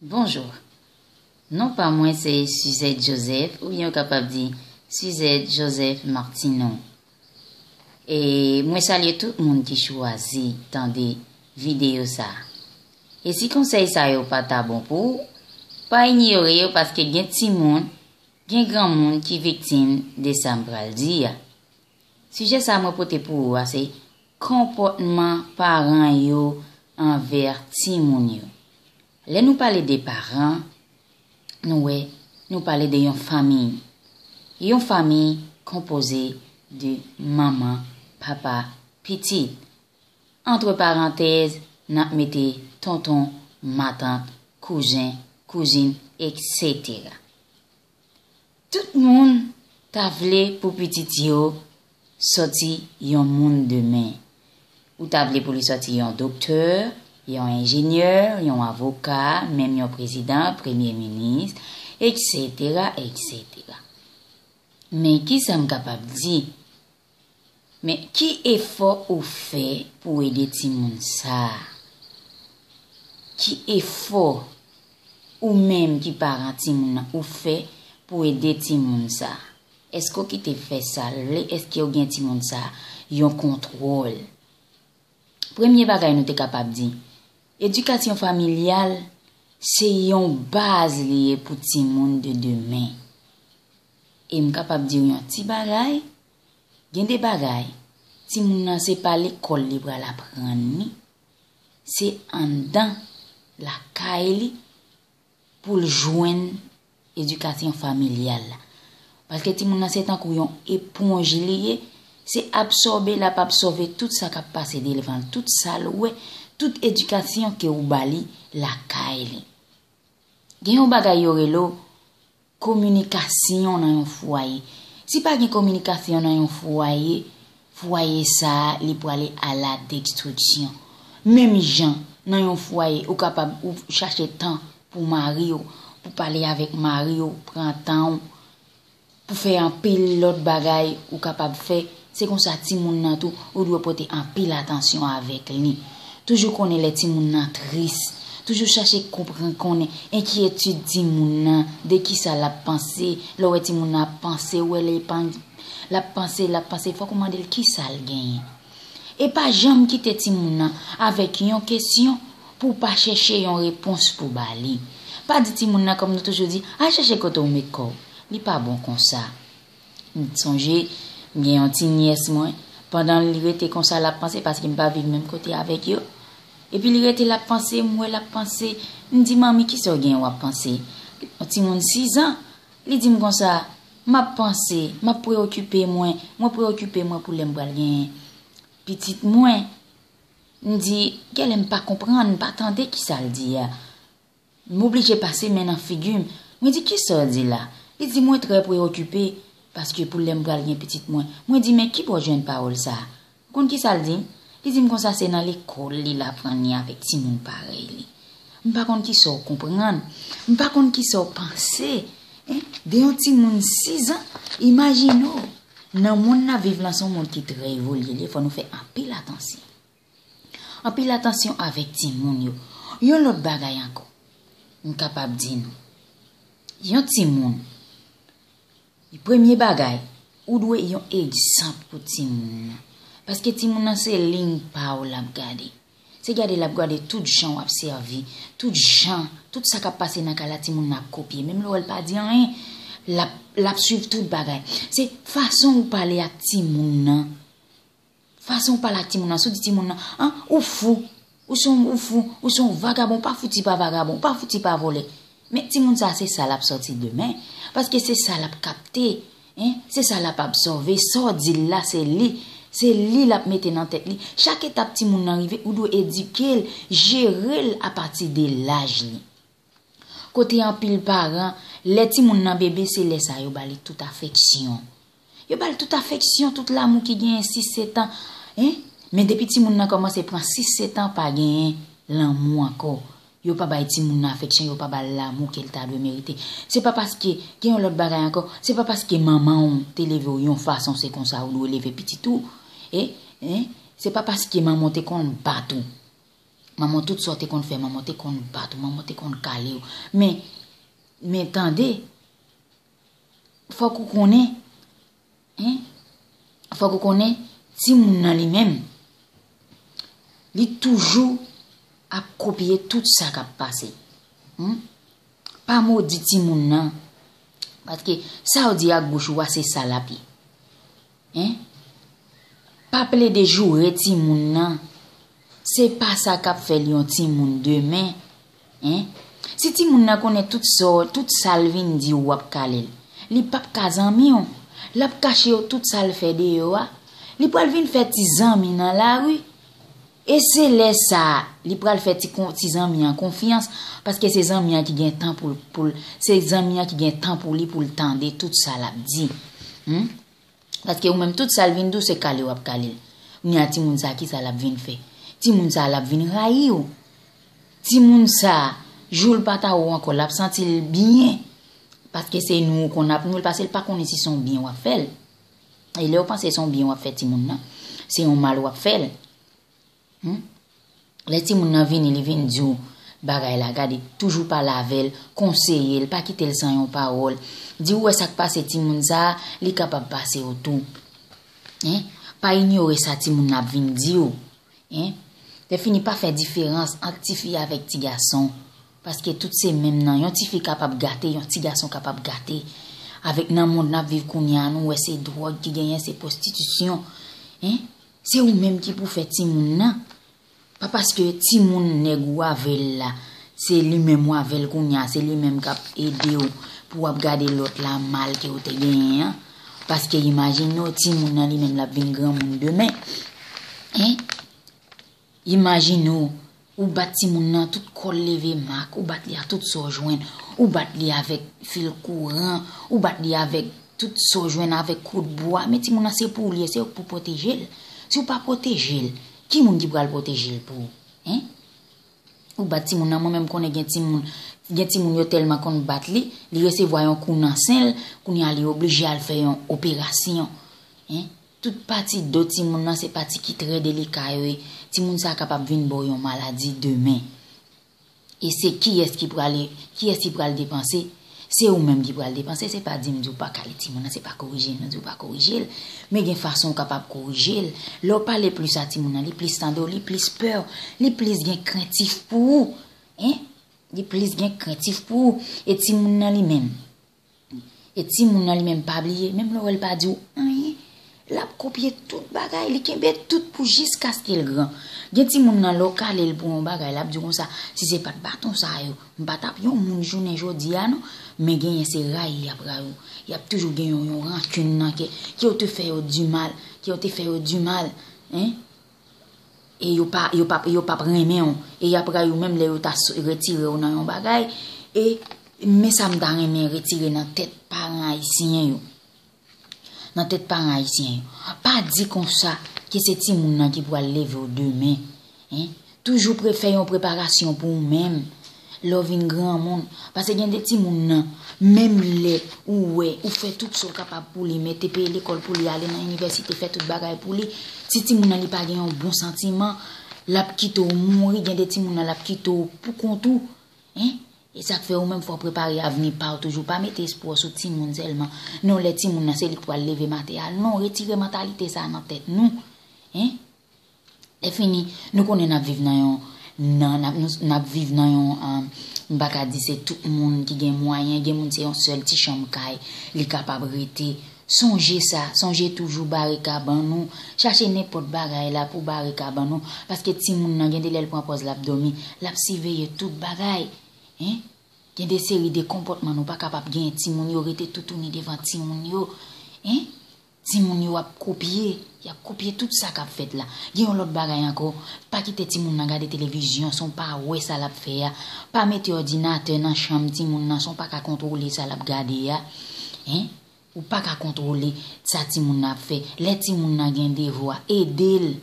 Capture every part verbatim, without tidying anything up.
Bonjou. Non pa mwen se Suzette Joseph, oubyen yo kapab di Suzette Joseph Martineau. E mwen salye tout moun ki chwazi tande videyo sa a. E si konsèy sa yo pa ta bon pou ou, pa inyore yo, paske gen timoun, gen granmoun ki viktim de sa m pral di a. Sijè sa mwen pote pou ou a se konpòtman paran yo anvè timoun yo. Lè nou pale de paran, nou wè, nou pale de yon fanmi. Yon fanmi konpoze de manman, papa, pitit. Antre parantèz, n ap mete tonton, matant, kouzen, kouzin, etsetera. Tout moun ta vle pou pitit yo sòti yon moun demen. Ou ta vle pou li sòti yon doktè, yon enjenyè, yon avoka, menm yon prezidan, premye minis, etsetera, etsetera. Men ki sa m kapab di? Men ki efò ou fè pou ede timoun sa a? Ki efò ou menm ki paran timoun nan ou fè pou ede timoun sa a? Èske w kite fè sa l vle? Èske w gen timoun sa a yon kontwòl? Premye bagay nou te kapab di, edikasyon familyal se yon baz li ye pou timoun de demen. E m kapab di w yon ti bagay, gen de bagay, timoun nan se pa lekòl li pral aprann li, se anndan lakay li pou l jwenn edikasyon familyal la. Paske timoun nan se tankou yon eponj li ye, se absòbe l ap absòve tout sa k ap pase devan l, tout sa l wè, tout edikasyon ke ou ba li lakay li. Gen yon bagay yo rele w kominikasyon nan yon fwaye. Si pa gen kominikasyon nan yon fwaye, fwaye sa a, li prale a la destriksyon. Menm jan, nan yon fwaye, ou kapab ou chache tan pou mari w, pou pale avèk mari w, pran tan w, pou fè anpil lòt bagay ou kapab fè. Se konsa timoun nan tou, ou dwe pote anpil atansyon avèk li. Toujou konnen lè timoun nan tris. Toujou chache konprann, konnen enkyetid timoun nan, de kisa l ap panse. Lè w wè timoun nan ap panse, ou wè l epann, l ap panse, l ap panse, fòk ou mande l kisa l genyen. E pa janm kite timoun nan avèk yon kesyon pou w pa chèche yon repons pou ba li. Pa di timoun nan, kòm nou toujou di, al chèche kote w met kò w. Li pa bon konsa. M sonje, m gen yon ti nyès mwen, pandan li rete konsa l ap panse, paske m pa viv menm kote avèk yo. Epi li rete l ap panse, m wè l ap panse, m di, manmi, kisa w gen w ap panse? Yon timoun sis an, li di m konsa, m ap panse, m ap preyokipe mwen, mwen preyokipe mwen pou lè m pral gen pitit mwen. M di, genlè m pa konprann, m pa tande kisa l di a. M oblije pase men nan figi m. Mwen di, kisa w di la? Li di, mwen trè preyokipe paske pou lè m pral gen pitit mwen. Mwen di, men ki bò w jwenn pawòl sa a? Ou konn kisa l di m? Li di m konsa se nan lekòl li l aprann li avèk timoun parèy li. M pa konn kisa w konprann. M pa konn kisa w panse. En, de yon timoun sis an, imajine w. Nan mond n ap viv lan, se yon mond ki trè evolye li ye, fò nou fè anpil atansyon. Anpil atansyon avèk timoun yo. Yon lòt bagay ankò, m kapab di nou. Yon timoun, premye bagay, ou dwe yon egzanp pou timoun nan. Paske timoun nan se liy pa w l ap gade. Se gade l ap gade tout jan w ap sèvi, tout jan, tout sa k ap pase nan kay la, timoun nan ap kopye. Menm lè w wè l pa di anyen, l ap, l ap swiv tout bagay. Se fason ou pale ak timoun nan. Fason w pale ak timoun nan, si w di timoun nan, an, ou fou, ou se yon, ou fou, ou se yon vagabon, ou pa fouti pa vagabon, ou pa fouti pa vòlè. Men timoun sa, se sa l ap sòti demen, paske se sa l ap kapte, en, se sa l ap absòve, sa w di l la, se li, se li l ap mete nan tèt li. Chak etap timoun nan rive, ou dwe edike l, jere l apati de laj li. Kote anpil paran, lè timoun nan bebe, se lè sa yo ba li tout afeksyon. Yo ba l tout afeksyon, tout lanmou ki genyen sis, sèt an. En? Men depi timoun nan kòmanse pran sis, sèt an, pa genyen lanmou ankò. Yo pa bay timoun nan afeksyon, yo pa ba l lanmou ke l ta dwe merite. Se pa paske, gen yon lòt bagay ankò, se pa paske manman w te leve w yon fason, se konsa ou dwe leve pitit ou. E, en? Se pa paske manman w te konn bat ou. Manman, tout sa w te konn fè, manman te konn bat ou, manman te konn kale w. Men, men tande, fòk ou konnen, en, fòk ou konnen, timoun nan li menm, li toujou ap kopye tout sa k ap pase. Hmm? Pa modi timoun nan, paske sa w di ak bouch ou a, se sa l ap ye. En? Pa plede joure timoun nan. Se pa sa k ap fè l yon timoun demen. En? Si timoun nan konnen tout sa, tout sa l vin di w, w ap kale l, li p ap ka zanmi w. L ap kache w tout sa l fè deyò a. Li pral vin fè ti zanmi nan lari. E se lè sa a, li pral fè ti, kon, ti zanmi an konfyans, paske se zanmi an ki gen tan pou l, pou l, se zanmi an ki gen tan pou li, pou l tande tout sa l ap di. Hmm? Paske ou menm, tout sa l vin di w, se kale w ap kale l. Kounye a, timoun sa a, ki sa l ap vin fè? Timoun sa a, l ap vin rayi w. Timoun sa a, jou l pa ta wè w ankò, l ap santi l byen. Paske se nou ou konn ap nou l, paske l pa konnen si se yon byen w ap fè l. E lè w panse se yon byen w ap fè timoun nan, se yon mal w ap fè l. Hmm? Lè timoun nan vini, li vin di w bagay la, gade, toujou pale avè l, konseye l, pa kite l san yon pawòl. Di w wè sa k pase timoun sa a, li kapab pase w tou. En? Pa inyore sa timoun nan ap vin di w. En? Lè fini, pa fè diferans ant tifi avèk ti gason. Paske tout se menm nan. Yon tifi kapab gate, yon ti gason kapab gate. Avèk nan mond n ap viv kounye a, nou wè se dwòg ki genyen, se pwostitisyon. En? Se ou menm ki pou fè timoun nan. Pa paske timoun nèg ou avè l la, se li menm ou avè l kounye a, se li menm k ap ede w pou w ap gade lòt la mal ke w te genyen an. Paske imajine w, timoun nan li menm l ap vin granmoun demen. En? Imajine w, ou bat timoun nan, tout kò l leve mak, ou bat li a tout sa w jwenn, ou bat li avèk fil kouran, ou bat li avèk tout sa w jwenn avèk kout bwa, men timoun nan se pou w li ye, se ou k pou pwoteje l. Si w pa pwoteje l, ki moun ki pral pwoteje l pou ou? En? Ou bat timoun nan, mwen menm konnen gen timoun, gen timoun yo tèlman konn bat li, li resevwa yon kou nan sen l, kounye a li oblije al fè yon operasyon. En? Tout pati do timoun nan se pati ki trè delika yo ye. Timoun sa a kapab vin ba w yon maladi demen. E se kiyès ki pral, kiyès ki pral depanse? Se ou menm ki pral depanse, se pa di m di w pa kale timoun nan, se pa korije m di w pa korije l. Men gen fason w kapab korije l. Lè w pale plis a timoun nan, li plis tande w, li plis pè w, li plis gen krentif pou ou. En? Li plis gen krentif pou ou. E timoun nan li menm, E timoun nan li menm pa bliye, menm lè w wè l pa di w anyen, l ap kopye tout bagay, li kenbe tout pou jiskaske l gran. Gen timoun nan lè w kale l pou yon bagay, l ap di w konsa, si se pa t baton sa yo, m pa t ap yon moun jounen jodi a non, men genyen se rayi y ap rayi w. Y ap toujou gen yon, yon rankin nan kè, ke w te fè yo di mal, ke w te fè yo di mal, en. E yo pa, yo pa, yo p ap renmen w. E y ap rayi w menm lè yo ta s-, retire w nan yon bagay. E men sa m ta renmen retire nan tèt paran ayisyen yo. Nan tèt paran ayisyen yo. Pa di konsa ke se timoun nan ki pral leve w demen. En? Toujou pre-, fè yon preparasyon pou ou menm. Lè w vin granmoun. Paske gen de timoun nan, menm lè ou wè, ou fè tout sa w kapab pou li, mete peye lekòl pou li, ale nan inivèsite, fè tout bagay pou li. Si timoun nan li pa gen yon bon santiman, l ap kite w mouri, gen de timoun nan l ap kite w pou kont ou. En? E sa k fè ou menm fò w prepare avni pa w toujou. Pa mete espwa w sou timoun sèlman. Non, lè timoun nan se li k pral leve maten a. Non, retire mantalite sa a nan tèt nou. En? Lè fini, nou konnen n ap viv nan yon, nan, n ap, nou, n ap viv nan yon, um, m pa ka di se tout moun ki gen mwayen, gen moun se yon sèl ti chanm kay li kapab rete. Sonje sa, sonje toujou bare kabann ou, chache nenpòt bagay la pou bare kabann ou, paske timoun nan gen de lè l pran pòz l ap dòmi, l ap siveye tout bagay. En? Gen de seri de konpòtman nou pa kapab genyen, timoun yo rete toutouni devan timoun yo. En? Timoun yo ap kopye, y ap kopye tout sa k ap fèt la. Gen yon lòt bagay ankò, pa kite timoun nan gade televizyon san w pa wè sa l ap fè a. Pa mete òdinatè nan chanm timoun nan san w pa ka kontwole sa l ap gade a. En? Ou pa ka kontwole sa timoun nan ap fè. Lè timoun nan gen devwa, ede l.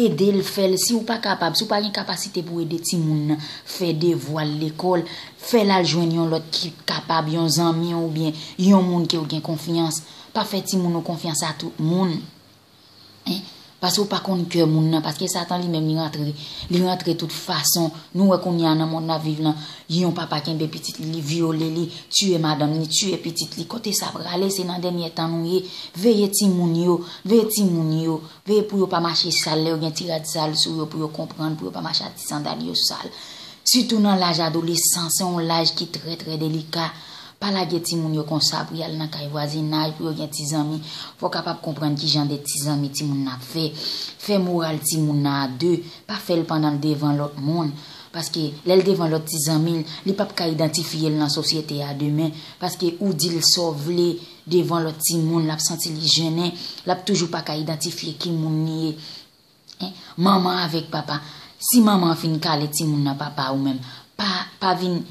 Ede l fè l. Si w pa kapab, si w pa gen kapasite pou ede timoun nan fè devwa l lekòl, fè l al jwenn yon lòt ki kapab, yon zanmi w oubyen yon moun ke w gen konfyans. Pa fè timoun ou konfyans a tout moun. En? Paske ou pa konn kè moun nan, paske Satan li menm li rantre, li rantre tout fason. Nou wè kounye a nan mond n ap viv lan, yon papa kenbe pitit li, li vyole li, tiye madanm li, tiye pitit li. Kote sa prale? Se nan dènye tan nou ye. Veye timoun yo, veye timoun yo, veye pou yo pa mache sal, lè yo gen ti rad sal sou yo, pou yo konprann, pou yo pa mache ak ti sandal yo sal. Sitou nan laj adolesans, se yon laj ki trè, trè delika. Pa lage timoun yo konsa pou y al nan kay vwazinaj, pou yo gen ti zanmi. Fò w kapab konprann ki jan de ti zanmi timoun nan ap fè. Fè moral timoun nan a de. Pa fè l pandan l devan lòt moun. Paske lè l devan lòt ti zanmi l, li p ap ka idantifye l nan sosyete a demen. Paske ou di l sa w vle devan lòt timoun, l ap santi li jennen. L ap toujou pa ka idantifye ki moun li ye. Manman avèk papa. Si manman an fin kale timoun nan papa ou menm, pa, pa vin,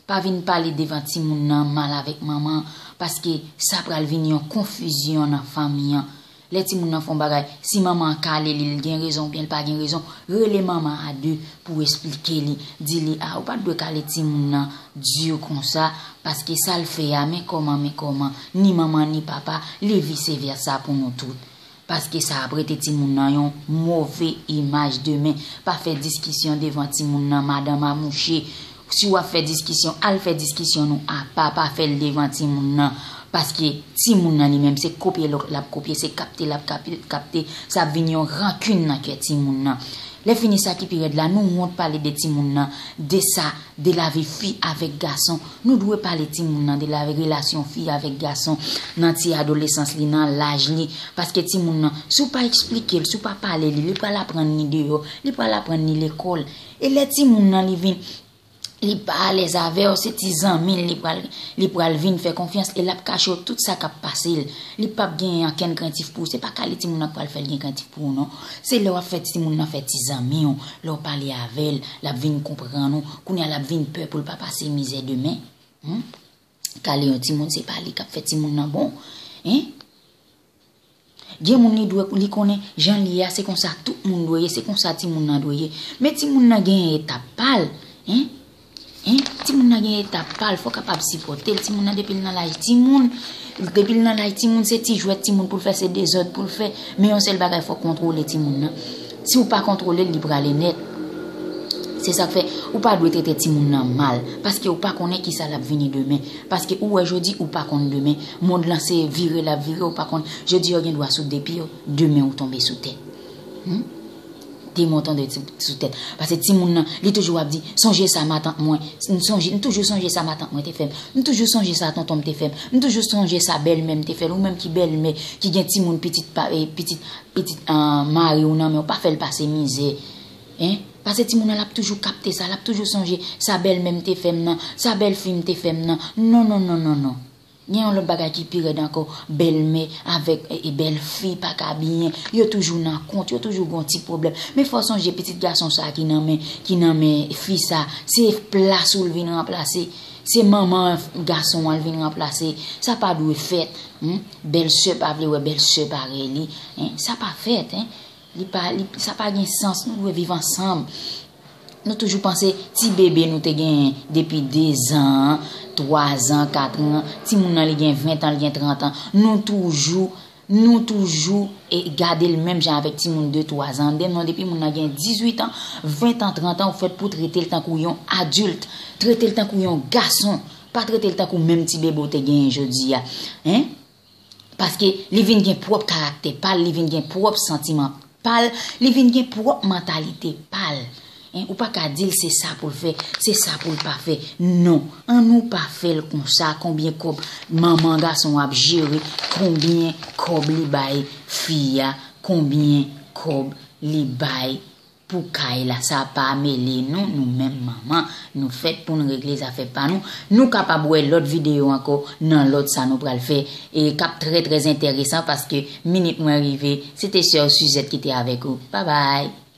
pa vin pale devan timoun nan mal avèk manman an, paske sa pral vin yon konfizyon nan fanmi an. Lè timoun nan fè yon bagay, si manman an kale li, l gen rezon oubyen l pa gen rezon, rele manman a de pou esplike li, di li, a, ou pa t dwe kale timoun nan di konsa, paske sa l fè a, men kòman, men kòman, ni manman ni papa, li vise vèsa pou nou tout. Paske sa ap rete timoun nan yon move imaj demen. Pa fè diskisyon devan timoun nan, madanm a mouche. Si w ap fè diskisyon, al fè diskisyon nou apa, pa fè l devan timoun nan. Paske timoun nan li menm, se kopye l ap kopye, se kapte l ap kapte. Sa ap vin yon rankin nan kè timoun nan. Lè fini sa ki pi rèd la, nou wont pale de timoun nan, de sa, de lavi fi avèk gason. Nou dwe pale timoun nan de la relasyon fi avèk gason nan ti adolesans li, nan laj li. Paske timoun nan, si w pa eksplike l, si w pa pale li, li pral aprann ni deyò, li pral aprann ni lekòl. E lè timoun nan li vin, li pa alèz avè w, se ti zanmi l li pral, li pral vin fè konfyans e l ap kache w tout sa k ap pase l. Li p ap gen ankenn krentif pou ou. Se pa kale timoun nan k pral fè l gen krentif pou ou non. Se lè w ap fè timoun nan fè ti zanmi w, lè w pale avè l, l ap vin konprann ou. Kounye a l ap vin pè pou l pa pase mizè demen. Hmm? Kale yon timoun, se pa li k ap fè timoun nan bon. Hein? Gen moun li dwe, li konnen jan li ye a, se konsa tout moun dwe ye, se konsa timoun nan dwe ye. Men timoun nan gen etap pa l. Hein? Hein? Timoun nan gen etap pa l, fò w kapab sipòte l. Timoun nan depi l nan laj timoun, depi l nan laj timoun, se ti jwèt timoun pou l fè, se dezòd pou l fè. Men yon sèl bagay, fò w kontwole timoun nan. Si w pa kontwole l, li prale nèt. Se sa k fè, ou pa dwe trete timoun nan mal, paske ou pa konnen kisa l ap vini demen. Paske ou wè jodi, ou pa konn demen. Mond lan se vire l ap vire, ou pa konn. Jodi, yo gen dwa sou de pye w, demen ou tonbe sou tè. Hmm? Demen w tonbe sou, sou tèt. Paske timoun nan, li toujou ap di, sonje sa matant mwen, m sonje, m toujou sonje sa matant mwen te fè m. M toujou sonje sa tonton m te fè m. M toujou sonje sa bèlmè m te fè l. Ou menm ki bèlmè, ki gen timoun pitit pa, eh, pitit, pitit, ah, mari w nan men w, pa fè l pase mizè. Hein? Paske timoun nan, l ap toujou kapte sa, l ap toujou sonje sa bèlmè m te fè m nan, sa bèlfi m te fè m nan. Non, non, non, non, non. Gen yon lòt bagay ki pi rèd ankò, bèlmè avèk, e, e, bèlfi pa ka byen, yo toujou nan kont, yo toujou gon ti pwoblèm. Men fò w sonje pitit gason sa ki nan men, ki nan men fi sa, se plas ou l vin ranplase, se manman gason an l vin ranplase. Sa pa dwe fèt. Hmm? Bèlsè pa vle wè bèlsè parèy li. Hein? Sa pa fèt, hein? Li pa, li, sa pa gen sans, nou dwe viv ansanm. Nou toujou panse ti bebe nou te genyen depi de zan an, twa zan, kat an, timoun nan li gen ven tan, li gen trant an. Nou toujou, nou toujou, e, gade l menm jan avèk timoun de twa zan. De non, depi moun nan gen dizuit an, ven an, trant an, ou fèt pou trete l tankou yon adilt. Trete l tankou yon gason. Pa trete l tankou menm ti bebe w te genyen jodi a. Hein? Paske li vin gen pwòp karaktè pa l, li vin gen pwòp santiman pa l, li vin gen pwòp mantalite pa l. Hein, ou pa ka di l se sa pou l fè, se sa pou l pa fè. Non, annou pa fè l konsa. Konbyen kòb manman gason ap jere, konbyen kòb li bay fi a, konbyen kòb li bay pou kay la, sa pa mele nou, nou menm manman, nou fèt pou n regle zafè pa nou. Nou kapab wè lòt videyo ankò nan lòt sa nou pral fè, e k ap trè, trè enteresan paske minit mwen rive. Se te sè w Suzette ki te avèk ou. Babay!